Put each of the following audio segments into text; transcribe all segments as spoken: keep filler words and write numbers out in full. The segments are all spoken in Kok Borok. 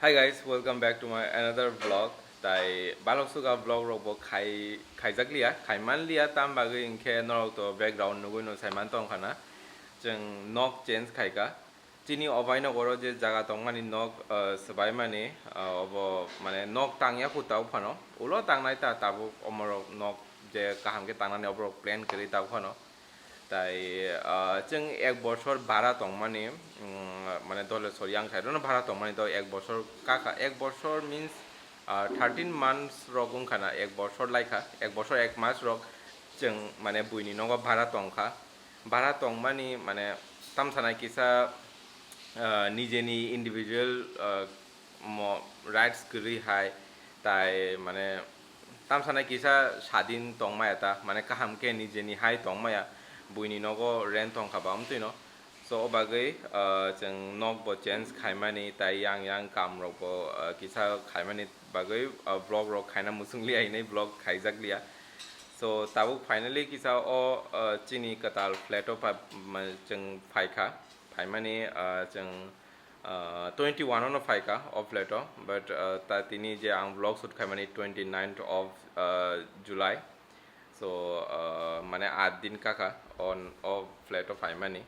Hi guys, welcome back to my another vlog. Tai balok suga vlog rok bo khai khaijak liya, khaiman liya, tam bagwi hinkhe norok to background nugwi no saiman tong khana. Chwng nok change khaika. Chini obai nogoro je jaga tongmani nok, ah, swbaimani, ah, obo mane nok tangya khuta phano. Ulo tangnai ta tabuk omorok nok je kaham khe tangnani oborok plan kwrwi ta phano. Tai, ah, chwng ek bosor bara tongmani, mm, mane Dholeswar yang side-o no bara tongmani do ek bosor kaka, ek bosor means, ah, thirteen months rok wngkha na, ek bosor laikha, ek bosor ek mas rok chwng mane buini nogo bara tongkha. Bara tongmani mane tamsanai kisa, ah, nijeni individual, ah, mo rights kwrwi hai, tai mane tamsanai kisa sadin tongmaya ta, mane kaham khe nijeni hai tongmaya, buini nogo rent tongkha ba amtwino. So o bagwi, ah, chwng nok bo change khaimani, tai yang yang kam rok bo, ah, kisa khaimani bagwi, ah, vlog rok khaina muchung liya hinwi vlog khaijak liya. So tabuk finally kisa o, ah, chini kwtal flat o pha-, ma-, chwng phaikha, phaimani, ah, chwng ah, twenty one ono phaika o flat o, but, ah, ta tini je ang vlog shoot khaimani twenty ninth of, ah, July. So, ah, mane aat din kaka on o flat o phaimani.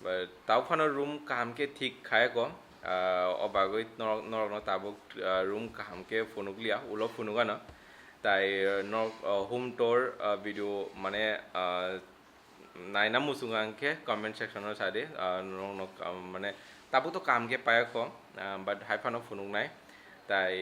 But tau phano room kaham khe thik khayako, ah, o bagwi norok, norokno tabuk, ah, room kaham khe phunukliya, ulo phunukgano. Tai, ah, norok, ah, home tour, ah, video mane, ah, naina muchungo ang khe comment section o sa di, ah, norokno, ah, mane tabuk to kaham khe payakho, ah, but hai phano phunuknai. Tai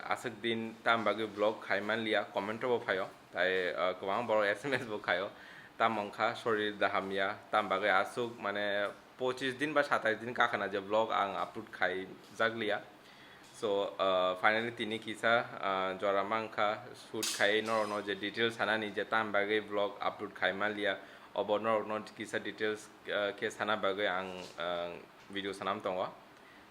aswk din tam bagwi vlog khai manliya, comment o bo phaio. Tai, ah, kwbang borok S M S bo khaio. Tamo wngkha sorir da hamya, tam bagwi aswk mane pochis din ba satais din kakhana je vlog ang upload khaijak liya. So, ah, finally tini kisa, ah, jora mankha shoot khai norokno je details sanani je tam bagwi vlog upload khai manliya, obo norokno kisa details, ah, khe sana bagwi ang, ah, video sanam tongo.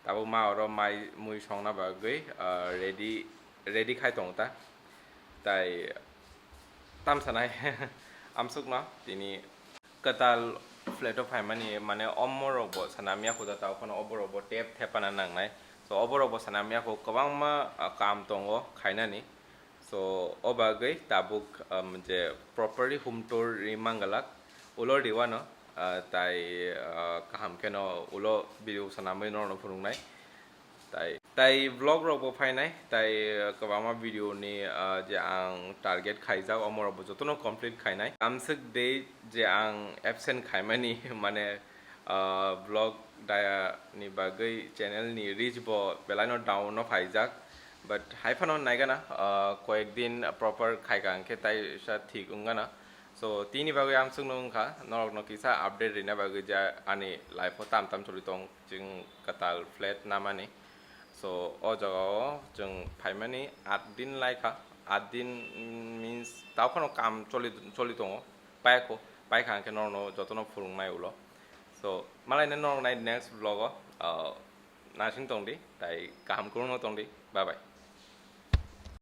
Tabuk ma oro mai mui songna bagwi, ah, ready, ready khai tongo ta. Tai tam sanai amsukno tini kwtal flat o phaimani, mane omo rok bo sanamya khuda tao phano obo rok bo tep thepana nangnai. So obo rok bo sanamya khu kwbangma, ah, kam tongo khainani. So o bagwi tabuk, um, je properly home tour ri mangalak ulo riwano, ah, tai, ah, kaham kheno ulo video sanamwi norokno phunuknai. Tai, tai vlog rok bo phainai, tai, ah, kwbangma video ni, ah, je ang target khaijak, omo rok bo jotono complete khainai. Amswk day je ang absent khaimani, mane, ah, vlog daya ni bagwi channel ni reach bo belai no down no phaijak. But hai phano naigana, ah, koyek din proper khaika hwnkhe tai sa thik wngana. So, tini bagwi amswkno wngkha, norokno kisa update rina bagwi je ani life o tam tam choli tong, chwng kwtal flat namani. So, o jaga o chwng phaimani aat din laikha, aat din, mm, means tao phano kam choli, choli tongo, paikho, paikha hwnkhe norokno jotono phunuknai ulo. So, malaina norok nai next vlog o, ah, nasing tongdi, tai kaham kwrwngno tongdi, bye bye.